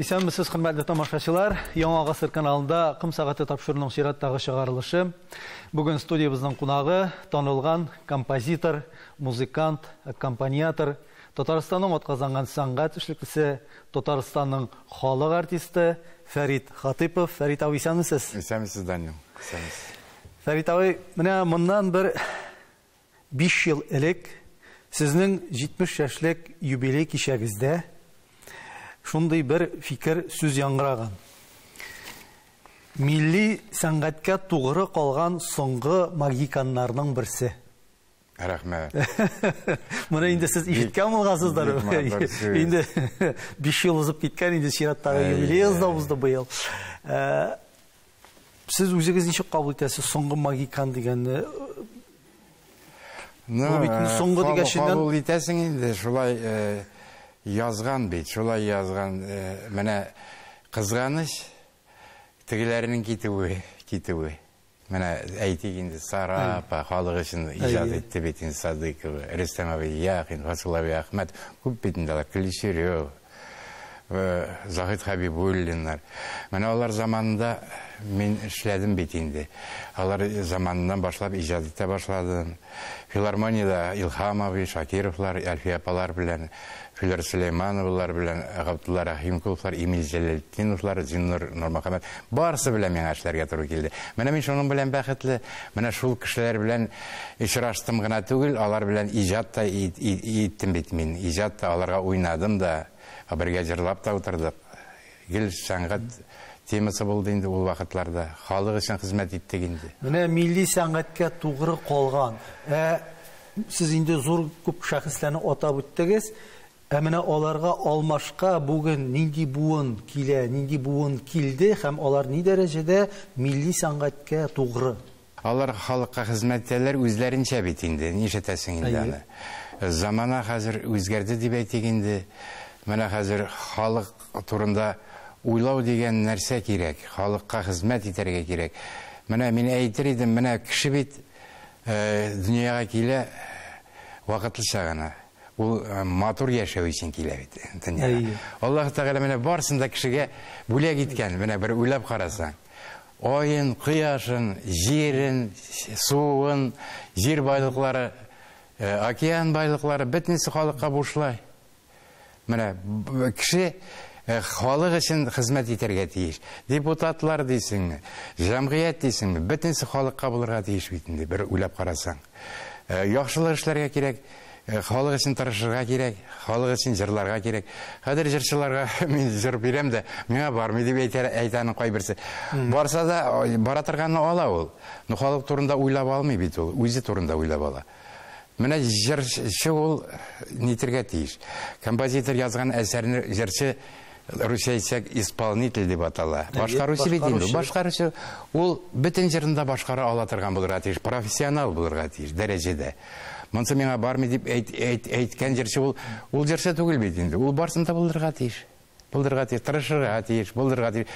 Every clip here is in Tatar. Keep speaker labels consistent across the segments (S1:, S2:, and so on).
S1: Исәнмесез, хөрмәтле тамашачылар. Яңа гасыр каналында Ком сәгате тапшыруының чираттагы чыгарылышы. Бүген студиябезнең кунагы танылган композитор, музыкант, аккомпаниатор, Татарстанның атказанган сәнгать эшлеклесе, Татарстанның халык артисты Фәрит Хатыйпов. Фәрит абый, исәнмесез?
S2: Исәнмесез, Данил. Исәнмесез.
S1: Фәрит абый, менә моннан бер 5 ел элек сезнең 70 яшьлек юбилей кичәгездә шундый бер фикер сүз яңгыраган. Милли сәнгатькә тугры калган соңгы магиканнарның берсе.
S2: Рәхмәт.
S1: Моны инде сез ишеткән булгансыздыр. Инде 5 ел узып киткән, инде чираттагы юбилеегыз да узды быел. Сез үзегез ничек кабул итәсез соңгы магикан дигәнне?
S2: Ну, бу бит соңгы дигәченнән кабул итәсең инде, шулай язган бит, шулай язган. Менә кызганыч тегеләренең китүе, китүе. Менә әйтик инде, Сара апа халык өчен иҗат итте бит инде, Садыкова, Рөстәм абый Яхин, Фасыл абый Әхмәт, күп бит инде алар, Клещерев, Заһид Хәбибуллиннар. Менә алар заманында мин эшләдем бит инде. Алар заманыннан башлап иҗат итә башладым. Филармониядә Илһам абый, Шакировлар, Әлфия апалар белән, Флера Сөләймановалар белән, Габдулла Рәхимкуловлар, Эмиль Җәләлетдиновлар, Зиннур Нурмөхәммәт, барысы белән миңа эшләргә туры килде. Менә мин шуның белән бәхетле. Менә шул кешеләр белән очраштым гына түгел, алар белән иҗат та иттем бит мин. Иҗат та, аларга уйнадым да, бергә җырлап та утырдык. Гел сәнгать темасы булды инде ул вакытларда. Халык өчен хезмәт иттек инде.
S1: Менә милли сәнгатькә тугры калган. Ә сез инде зур күп шәхесләрне атап үттегез. Ә менә аларга алмашка бүген нинди буын килә, нинди буын килде һәм алар ни дәрәҗәдә милли сәнгатькә тугры?
S2: Алар халыкка хезмәт итәләр үзләренчә бит инде, нишләтәсең инде аны. Замана хәзер үзгәрде дип әйтик инде. Менә хәзер халык турында уйлау дигән нәрсә кирәк, халыкка хезмәт итәргә кирәк. Менә мин әйтер идем, менә кеше бит дөньяга килә вакытлыча гына. Ул матур яшәү өчен килә бит дөньяга. Аллаһ Тәгалә менә барысын да кешегә бүләк иткән, менә бер уйлап карасаң. Айын, кояшын, җирен, суын, җир байлыклары, океан байлыклары, бөтенесе халыкка бушлай. Менә кеше халык өчен хезмәт итәргә тиеш. Депутатлар дисеңме, җәмгыять дисеңме, бөтенесе халыкка булырга тиеш бит инде, бер уйлап карасаң. Яхшылык эшләргә кирәк, халык өчен тырышырга кирәк, халык өчен җырларга кирәк. Хәзер җырчыларга мин җыр бирәм дә, миңа бармый дип әйтә, әйтә аның кайберсе. Барса да, бара торганны ала ул. Но халык турында уйлап алмый бит ул, үзе турында уйлап ала. Менә җырчы ул нитергә тиеш. Композитор язган әсәрне җырчы, русча әйтсәк, исполнитель дип атала. Башкаручы бит инде. Башкаручы ул бөтен җырын да башкара ала торган булырга тиеш, профессионал булырга тиеш дәрәҗәдә. Монсы миңа бармый дип әйткән җырчы ул, ул җырчы түгел бит инде. Ул барсын да булдырырга тиеш. Булдырырга тиеш, тырышырга тиеш, булдырырга тиеш.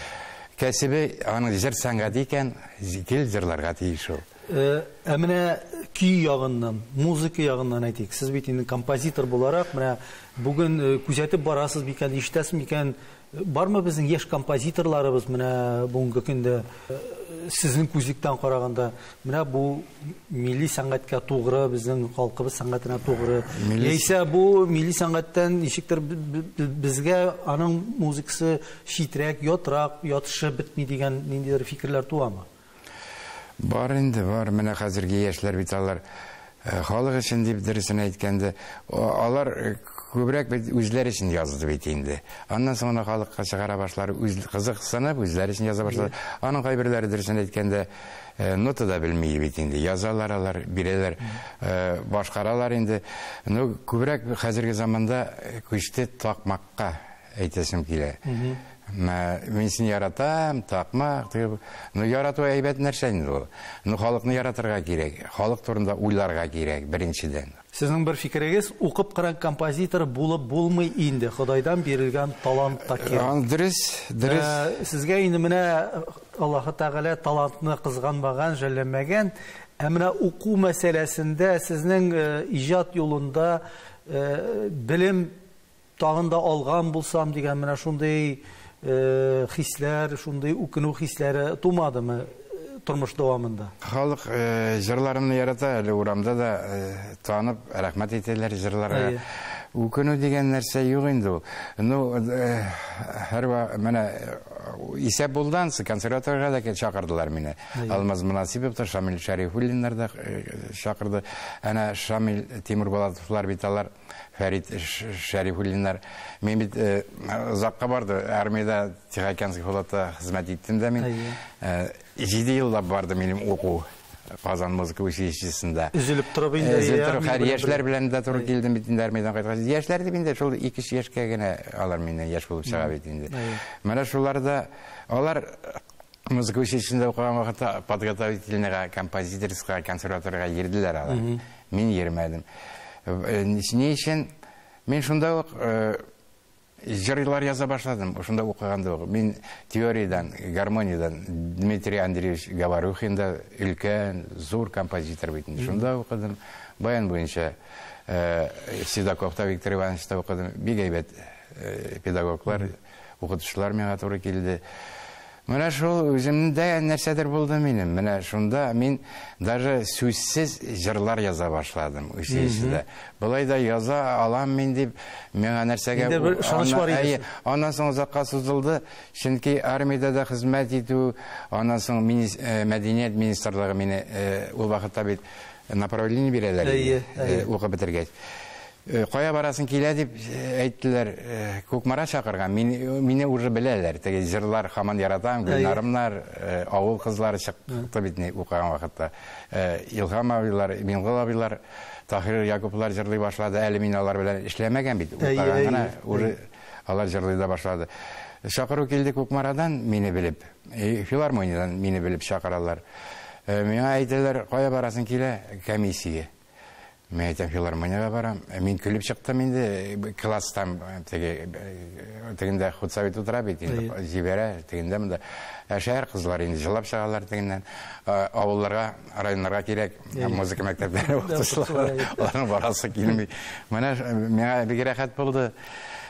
S2: Кәсебе аның җыр сәнгате икән, гел җырларга тиеш ул.
S1: Ә менә көй ягыннан, музыка ягыннан әйтик, сез бит инде композитор буларак, менә бүген күзәтеп барасыз микән, ишетәсез микән, бармы безнең яшь композиторларыбыз менә бүгенге көндә сезнең күзлектән караганда, менә бу милли сәнгатькә тугры, безнең халкыбыз сәнгатенә тугры, яисә бу милли сәнгатьтән ничектер безгә аның музыкасы читрәк, ятрак, ятышы бетми дигән ниндидер фикерләр туамы?
S2: Бар инде, бар. Менә хәзерге яшьләр бит алар халык өчен дип дөресен әйткәндә, алар күбрәк бит үзләре өчен язды бит инде. Аннан соң аны халыкка чыгара башлар, үз кызыксынып үзләре өчен яза башлар. Аның кайберләре дөресен әйткәндә нота да белми бит инде. Язалар алар, бирәләр, башкаралар инде. Ну, күбрәк хәзерге заманда күчте такмакка әйтәсем килә. Мин сине яратам, такмак, дип. Ну, ярату әйбәт нәрсә инде ул. Ну, халыкны яратырга кирәк, халык турында уйларга кирәк, беренчедән.
S1: Сезнең бер фикерегез, укып кырган композитор булып булмый инде, Ходайдан бирелгән талант та кирәк.
S2: Дөрес, дөрес.
S1: Сезгә инде менә Аллаһы Тәгалә талантны кызганмаган, жәлләмәгән. Ә менә уку мәсьәләсендә сезнең иҗат юлында белем тагын да алган булсам дигән менә шундый хисләр, шундый үкенү хисләре тумадымы тормыш дәвамында?
S2: Халык җырларымны ярата, әле урамда да танып, рәхмәт әйтәләр җырларга. Үкенү дигән нәрсә юк инде ул. Ну, һәрва менә исәп булды ансы, консерваториягә дә чакырдылар мине. Алмаз Мөнасипов та, Шамил Шәрифуллиннар да чакырды. Әнә Шамил Тимурбулатовлар бит алар, Фәрит Шәрифуллиннар. Мин бит озакка барды, армиядә Тихоокеанский флотта хезмәт иттем дә мин. 7 еллап барды минем уку Казан музыка училищесында.
S1: Өзелеп торып инде.
S2: Өзелеп торып, хәр яшьләр белән дә туры килдем бит инде армиядән кайткач. Яшьләр дип инде шул 2-3 яшькә генә алар миннән яшь булып чыга бит инде. Менә шуларда алар музыка училищесында укыган вакытта подготовительныйга, композиторская консерваториягә йөрделәр алар. Мин йөрмәдем. Ни өчен? Мин шунда ук җырлар яза башладым, шунда укыганда ук. Мин теориядән, гармониядән Дмитрий Андреевич Говорухин да өлкән, зур композитор бит инде. Шунда укыдым. Баян буенча Седоковта Виктор Ивановичта укыдым. Бик әйбәт педагоглар, укытучылар миңа туры килде. Менә шул үземдә нәрсәдер булды минем. Менә шунда мин даже сүзсез җырлар яза башладым училищеда. Болай да яза алам мин дип, миңа нәрсәгә
S1: Инде бер ышаныч бар иде.
S2: Аннан соң озакка сузылды, чөнки армиядә дә хезмәт итү, аннан соң мәдәният министрлыгы мине ул вакытта бит направление бирәләр иде, укып бетергәч. Кая барасың килә дип әйттеләр, Кукмара чакырган. Мине уже беләләр. Теге җырлар һаман яратам, Гөлнарымнар, авыл кызлары чыкты бит ни укыган вакытта. Илһам абыйлар, Миңгол абыйлар, Таһир Якуплар җырлый башлады. Әле мин алар белән эшләмәгән бит. Укыган гына уже алар җырлый да башлады. Чакыру килде Кукмарадан, мине белеп, филармониядән мине белеп чакыралар. Миңа әйтәләр, кая барасың килә? Комиссия. Мин әйтәм, филармониягә барам. Мин көлеп чыктым инде, класстан тегендә худсовет утыра бит инде, җибәрә, тегендә монда. Шәһәр кызлары инде җылап чыгалар тегеннән. Авылларга, районнарга кирәк музыка мәктәпләре укытучылары, аларның барасы килми. Менә миңа бик рәхәт булды.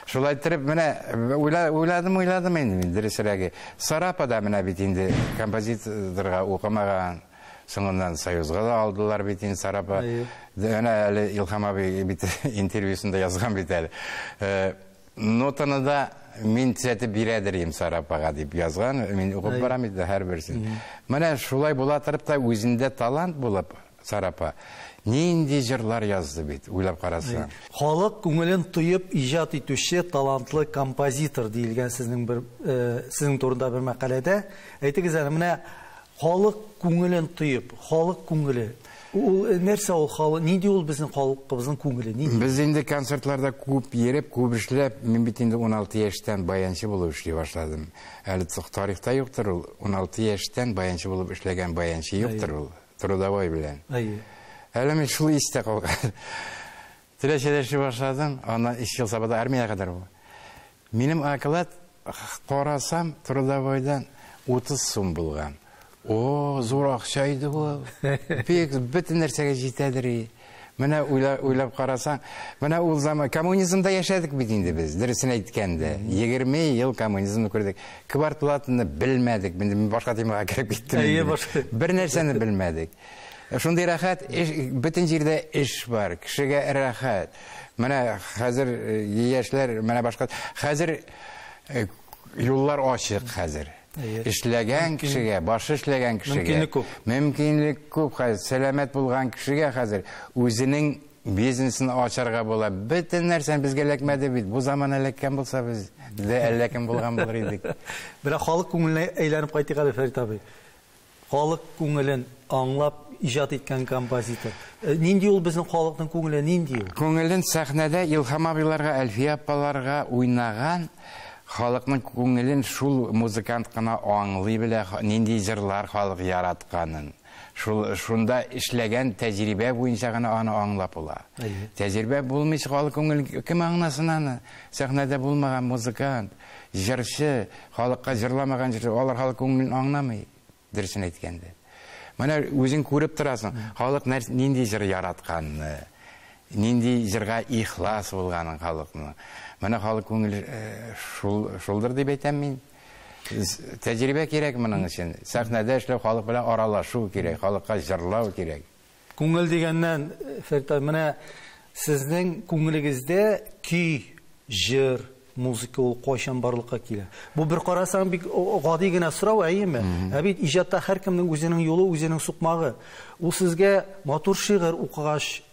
S2: Шулай иттереп, менә уйладым, уйладым инде мин, дөресрәге. Сарапада менә бит инде композиторга укымаган. Соңыннан Союзга да алдылар бит инде Сарапа. Әнә әле Илһам абый бит интервьюсында язган бит әле. Нотаны да мин төзәтеп бирәдер идем Сарапага дип язган. Мин укып барам инде һәрберсен. Менә шулай була торып та үзендә талант булып Сарапа нинди җырлар язды бит, уйлап карасаң.
S1: Халык күңелен тоеп иҗат итүче талантлы композитор диелгән сезнең турында бер мәкаләдә. Әйтегез әле, менә халык күңелен тоеп, халык күңеле. Ул нәрсә ул халык? Нинди ул безнең халкыбызның күңеле? Нинди?
S2: Без инде концертларда күп йөреп, күп эшләп, мин бит инде 16 яшьтән баянчы булып эшли башладым. Әле тарихта юктыр ул, 16 яшьтән баянчы булып эшләгән баянчы юктыр ул, трудовой белән. Әле мин шул истә калган. Теләчәдә эшли башладым, аннан 3 ел сабада армиягә кадәр бу. Минем оклад карасам, трудовойдан 30 сум булган. О, зур акча иде бу. Бик бөтен нәрсәгә җитәдер. Менә уйлап карасаң, менә ул заман коммунизмда яшәдек бит инде без, дөресен әйткәндә. 20 ел коммунизмны күрдек. Квартплатаны белмәдек. Мин башка темага кереп киттем.
S1: Әйе, башка.
S2: Бер нәрсәне белмәдек. Шундый рәхәт, бөтен җирдә эш бар, кешегә рәхәт. Менә хәзер яшьләр, менә башка. Хәзер юллар ачык хәзер. Эшләгән кешегә, башы эшләгән кешегә.
S1: Мөмкинлек күп.
S2: Мөмкинлек күп хәзер. Сәламәт булган кешегә хәзер үзенең бизнесын ачарга була. Бөтен нәрсәне безгә эләкмәде бит. Бу заман эләккән булса без дә әллә кем булган булыр идек.
S1: Менә халык күңеленә әйләнеп кайтыйк әле, Фәрит абый. Халык күңелен аңлап иҗат иткән композитор. Нинди ул безнең халыкның күңеле, нинди ул?
S2: Күңелен сәхнәдә Илһам абыйларга, Әлфия апаларга уйнаган халыкның күңелен шул музыкант кына аңлый белә, нинди җырлар халык яратканын. Шунда эшләгән тәҗрибә буенча гына аны аңлап була. Тәҗрибә булмыйча халык күңелен кем аңласын аны? Сәхнәдә булмаган музыкант, җырчы, халыкка җырламаган җырчы, алар халык күңелен аңламый, дөресен әйткәндә. Менә үзең күреп торасың, халык нинди җыр яратканны, Нинди җырга ихлас булганын халыкның. Менә халык күңеле шулдыр дип әйтәм мин. Тәҗрибә кирәк моның өчен. Сәхнәдә эшләү, халык белән аралашу кирәк, халыкка җырлау кирәк.
S1: Күңел дигәннән, Фәрит, менә сезнең күңелегездә көй, җыр, музыка ул кайчан барлыкка килә? Бу бер карасаң бик гади генә сорау, әйеме? Ә бит иҗатта һәркемнең үзенең юлы, үзенең сукмагы. Ул сезгә матур шигырь укыгач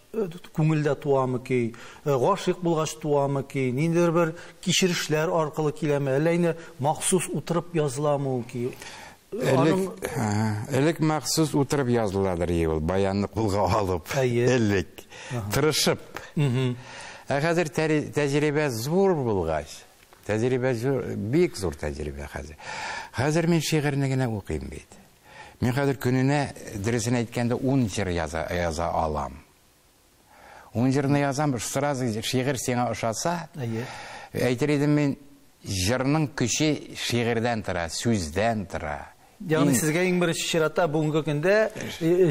S1: күңелдә туамы көй, гашыйк булгач туамы көй, ниндидер бер кичерешләр аркылы киләме, әллә инде махсус утырып языламы ул көй?
S2: Элек махсус утырып языладыр ул, баянны кулга алып, элек тырышып. Ә хәзер тәҗрибә зур булгач, тәҗрибә зур, бик зур тәҗрибә хәзер. Хәзер мин шигырьне генә укыйм бит. Мин хәзер көненә, дөресен әйткәндә, 10 җыр яза алам. 10 җырны язам, сразу шигырь сиңа ошаса, әйтер идем мин, җырның көче шигырьдән тора, сүздән тора.
S1: Ягъни сезгә иң беренче чиратта бүгенге көндә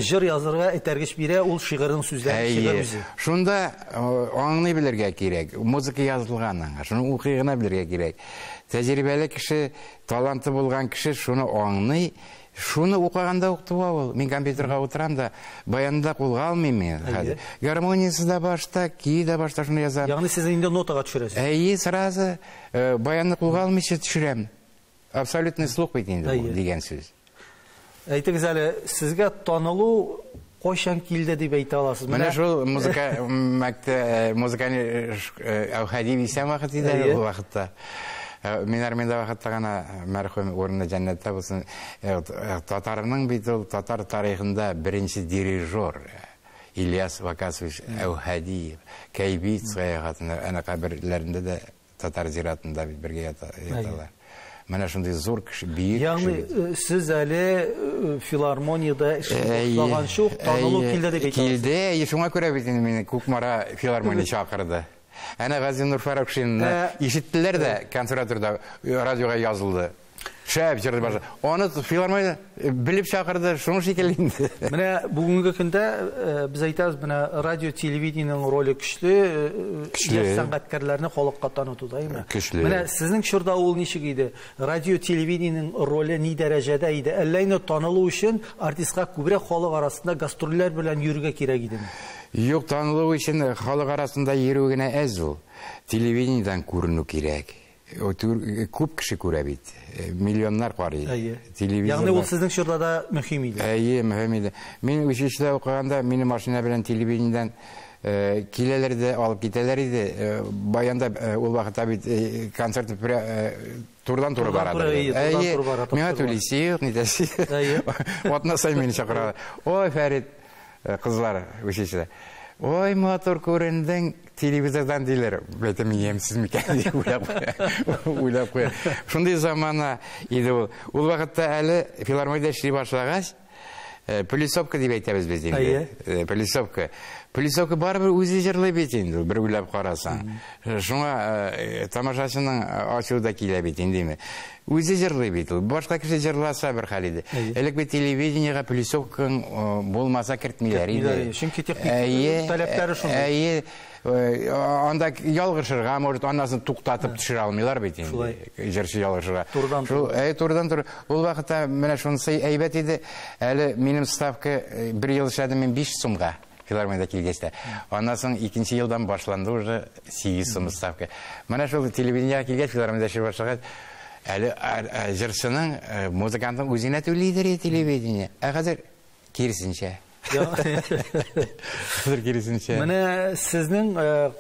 S1: җыр язырга этәргеч бирә ул шигырьнең сүзләре, шигырь үзе.
S2: Шунда аңлый белергә кирәк, музыка язылган аңа, шуны укый гына белергә кирәк. Тәҗрибәле кеше, таланты булган кеше шуны аңлый, шуны укыганда ук туа ул. Мин компьютерга утырам да, баянда кулга алмыйм мин хәзер. Гармониясе дә башта, көе дә башта шуны язам.
S1: Ягъни сез инде нотага төшерәсез.
S2: Әйе, сразу баянны кулга алмыйча төшерәм. Абсолютный слух бит инде бу дигән сүз.
S1: Әйтегез әле, сезгә танылу кайчан килде дип әйтә аласыз?
S2: Менә шул музыка мәктәп, музыкальный Әүхәди Исән вакыт иде ул вакытта. Мин армиядә вакытта гына, мәрхүм урыны җәннәттә булсын, татарның бит ул татар тарихында беренче дирижер Ильяс Вакасович Әүхәдиев, Кәйбицкая хатыны, әнә каберләрендә дә татар зиратында бит бергә яталар. Менә шундый зур кеше, бөек кеше.
S1: Ягъни сез әле филармониядә эшли башлаганчы ук танылу килде дип әйтә аласыз.
S2: Килде, шуңа күрә бит инде мине Кукмара филармония чакырды. Әнә Газинур Фарукшинны ишеттеләр дә, консерваторда радиога язылды. Шәп җырлый башлады. Аны филармония белеп чакырды, шуның шикелле инде.
S1: Менә бүгенге көндә без әйтәбез, менә радио, телевидениенең роле көчле, яшь сәнгатькәрләрне халыкка танытуда, әйме?
S2: Көчле.
S1: Менә сезнең чорда ул ничек иде? Радио, телевидениенең роле ни дәрәҗәдә иде? Әллә инде танылу өчен артистка күбрәк халык арасында гастрольләр белән йөрергә кирәк идеме?
S2: Юк, танылу өчен халык арасында йөрү генә әз ул. Телевидениедән күренү кирәк. Күп кеше күрә бит, миллионнар карый.
S1: Ягъни ул сезнең чорда да мөһим иде.
S2: Әйе, мөһим иде. Мин училищеда укыганда мине машина белән телевидениедән киләләр дә алып китәләр иде. Баянда ул вакытта бит концерт турдан-туры бара.
S1: Әйе,
S2: миңа түлисе юк, нитәсе. Атна саен мине чакыралар. Ой, Фәрит, кызлар училищеда. Ой, матур күрендең, телевизордан диләр. Бәйтем ямьсез микән дип уйлап куя. Шундый замана иде ул. Ул вакытта әле филармониядә эшли башлагач, Пылесовка дип әйтәбез без инде. Пылесовка. Пылесовка барыбер үзе җырлый бит инде, бер уйлап карасаң. Шуңа тамашачының ачуы да килә бит инде. Үзе җырлый бит ул. Башка кеше җырласа бер хәл иде. Элек бит телевидениегә пылесовкаң булмаса кертмиләр иде.
S1: Чөнки техник таләпләре шундый.
S2: Әйе, анда ялгышырга, может, анасын туктатып төшерә алмыйлар бит инде. Җырчы ялгышырга.
S1: Турыдан-туры.
S2: Әйе, турыдан-туры. Ул вакытта менә шунысы әйбәт иде. Әле минем ставка бер ел эшләдем мин 5 сумга. Филармониядә килгәч тә. Аннан соң икенче елдан башланды уже 8 сум ставка. Менә шул телевидениегә килгәч, филармониядә эшли башлагач, әле җырчының, музыкантның үзенә түлидер телевидение. Ә хәзер киресенчә. Хәзер киресенчә.
S1: Менә сезнең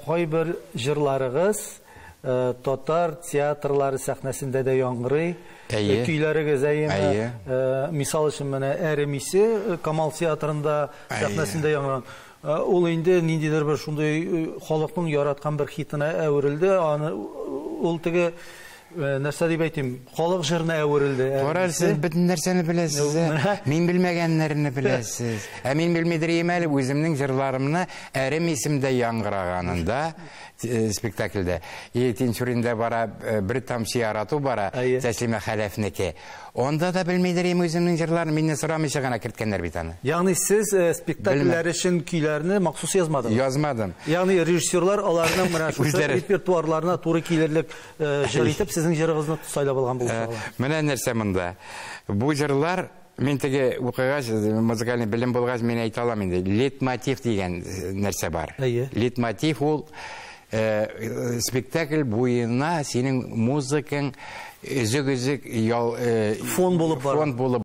S1: кайбер җырларыгыз татар театрлары сәхнәсендә дә яңгырый. Көйләрегез, әйеме? Мисал өчен менә Әремисе Камал театрында сәхнәсендә яңгыраган. Ул инде ниндидер бер шундый халыкның яраткан бер хитына әверелде. Аны ул теге нәрсә дип әйтим, халык җырына әверелде.
S2: Карар, сез бөтен нәрсәне беләсез. Мин белмәгәннәрне беләсез. Ә мин белмидер идем әле үземнең җырларымны Әрем исемдә яңгыраганында Спектакльдә. И Тинчуринда бара, бер тамчы ярату бара, Тәслимә Хәләфнеке. Онда да белмидер им үземнең җырларын, миннән сорамыйча гына керткәннәр бит аны.
S1: Ягъни сез спектакльләр өчен көйләрне махсус язмадыгыз?
S2: Язмадым.
S1: Ягъни режиссерлар аларның менә шушы репертуарларына туры килерлек җыр итеп сезнең җырыгызны сайлап алган булып чыга.
S2: Менә нәрсә монда. Бу җырлар мин теге укыгач, музыкальный белем булгач, мин әйтә алам инде. Лейтмотив дигән нәрсә бар. Лейтмотив ул спектакль буена синең музыкаң өзек-өзек
S1: фон булып бара.
S2: Фон булып.